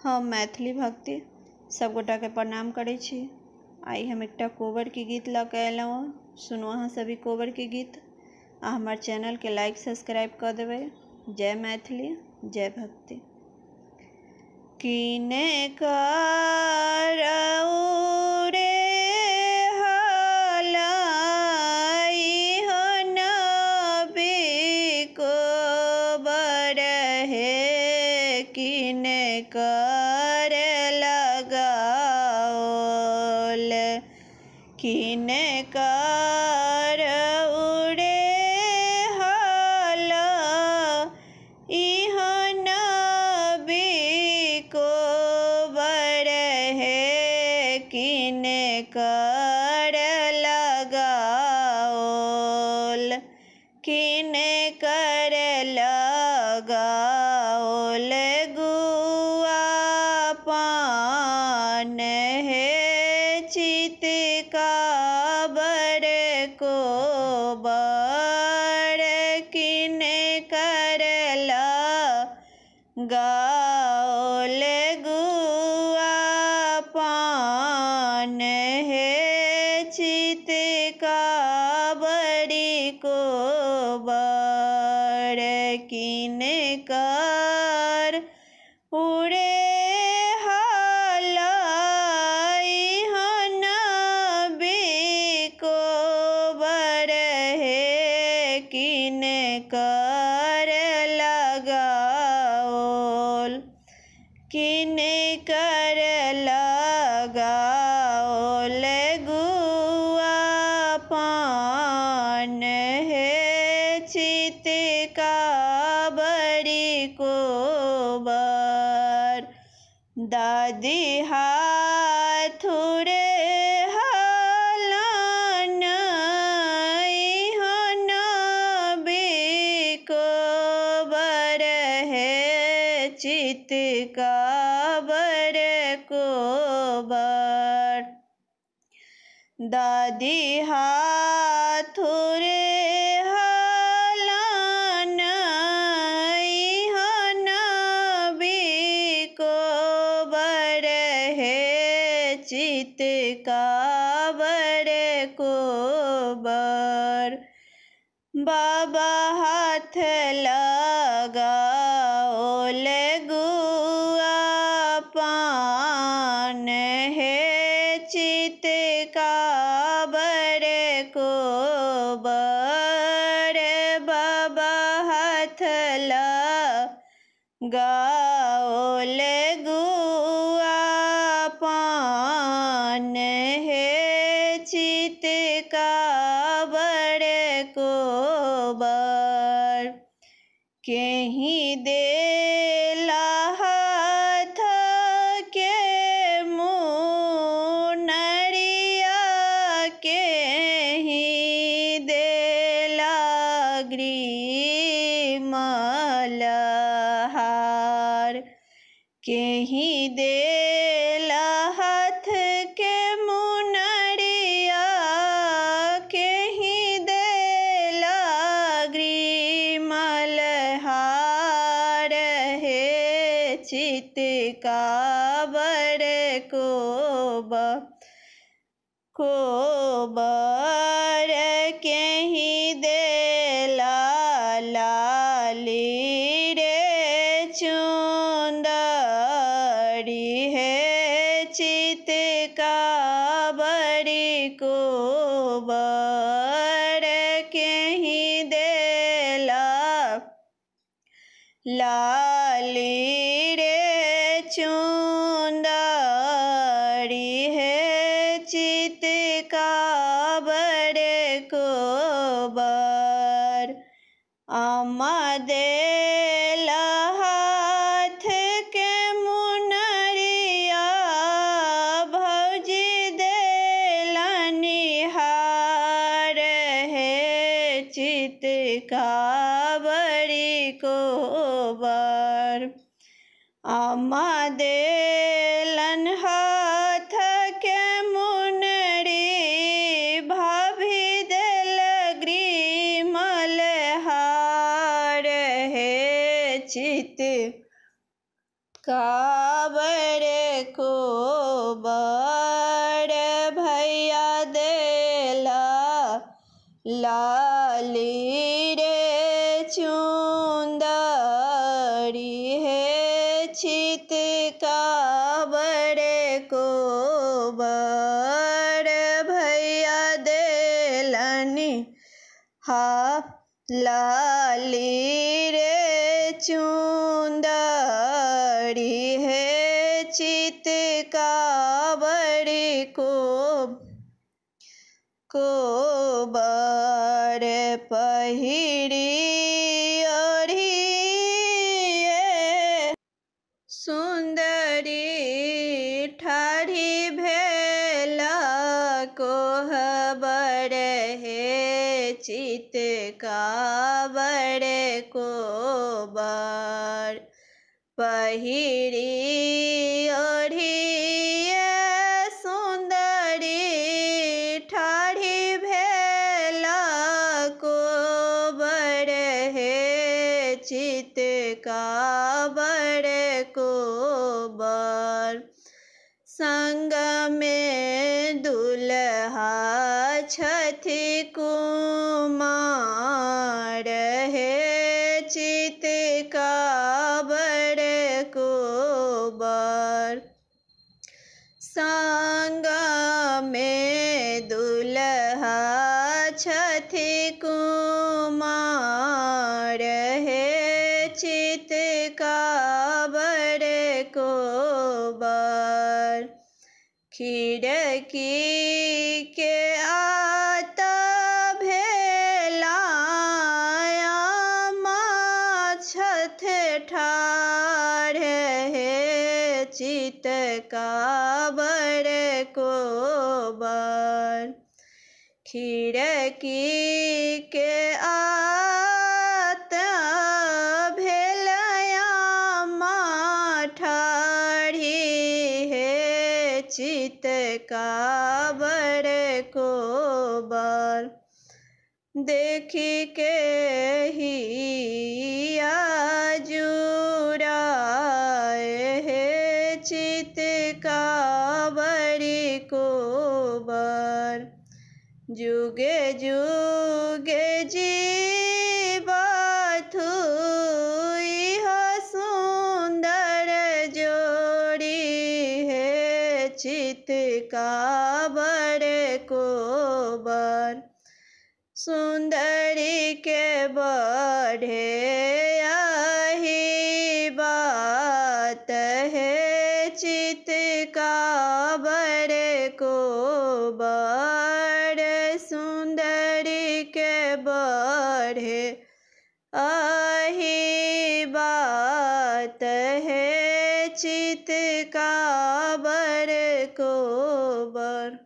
हम मैथिली भक्ति सभगोटाके प्रणाम करै छी। आइ हम एकटा कोबरके गीत लऽ कऽ अयलहुँ हँ। सुनू अहाँ सभ ई कोबरके गीत आ हमर चैनलके लाइक सब्सक्राइब कऽ देबै। जय मैथिली, जय भक्ति। किने करऊ रे हलाई हो नबी कोबर हे, किने कर लगाओल, किने कर रे हल इह नबी कोबर हे, किने कर लगाओल, किने कर लगाओल गुआ पान हे, चित काबर कोबर, किने कर लगाओल गुआ पान हे, चित काबरी कोबर, किने कर उड़े हलाई हो नबी कोबर हे, किने कर लगाओल, किने कर लगाओल गुआ पान हे, चित काबरी कोबर। दादी हाथुरे हलन इहो नबी कोबर हे, चित काबर कोबर। दादी हाथुरे हलन इहो नबी कोबर हे, चित काबर कोबर। बाबा हाथ लगाओल गुआ पान हे, चित काबर कोबर। बाबा हाथ लगाओल गुआ पान हे, चित काबर कोबर। केही देला हाथ के मुनरिया, केही देला ग्रीमलहार, केही देला हाथ के मुनरिया, केही देला ग्रीमलहार हे, चित काबर कोबर। केही देला लाली रे चुंदड़ी हे, चित काबरी कोबर। केही देला लाली रे चुंदड़ी हे, चित काबर कोबर। अम्मा देला हाथ के मुनरिया, भौजी देला निहार हे, चित काबरी कोबर। अम्मा देलन हाथ के मुनरी, भाभी देल ग्रीमलहार हे, चित का काबर कोबर भैया देला लाली रे चुन्दरी हे चित काबर कोबर भैया देलनि हा लाली रे चुन्दरी हे चित काबर कोबर पहिरी ओढ़िए सुन्दरी ठाढ़ी भेला कोहबर हे चित काबर कोबर पहिरी ओढ़िए सुन्दरी ठाढ़ी भेला कोबर हे चित काबर कोबर संगमे दुल्हा छथि कुमार हे चित काबर कोबर संगमे दुल्हा छथि कुमार हे चित काबर कोबर खिड़की के आत भेला छथि ठाढ़ हे चित काबर कोबर खिड़की के आत भेलया ठाढ़ी हे चित काबर कोबर देखी के हिया जुड़ाए हे चित काबर कोबर जुगे जुगे जीबथु इहो सुन्दर जोड़ी हे चित काबर कोबर सुन्दरी के बढ़े आही बात हे चित काबर कोबर सुन्दरी के बढ़े आही बात हे चित काबर कोबर।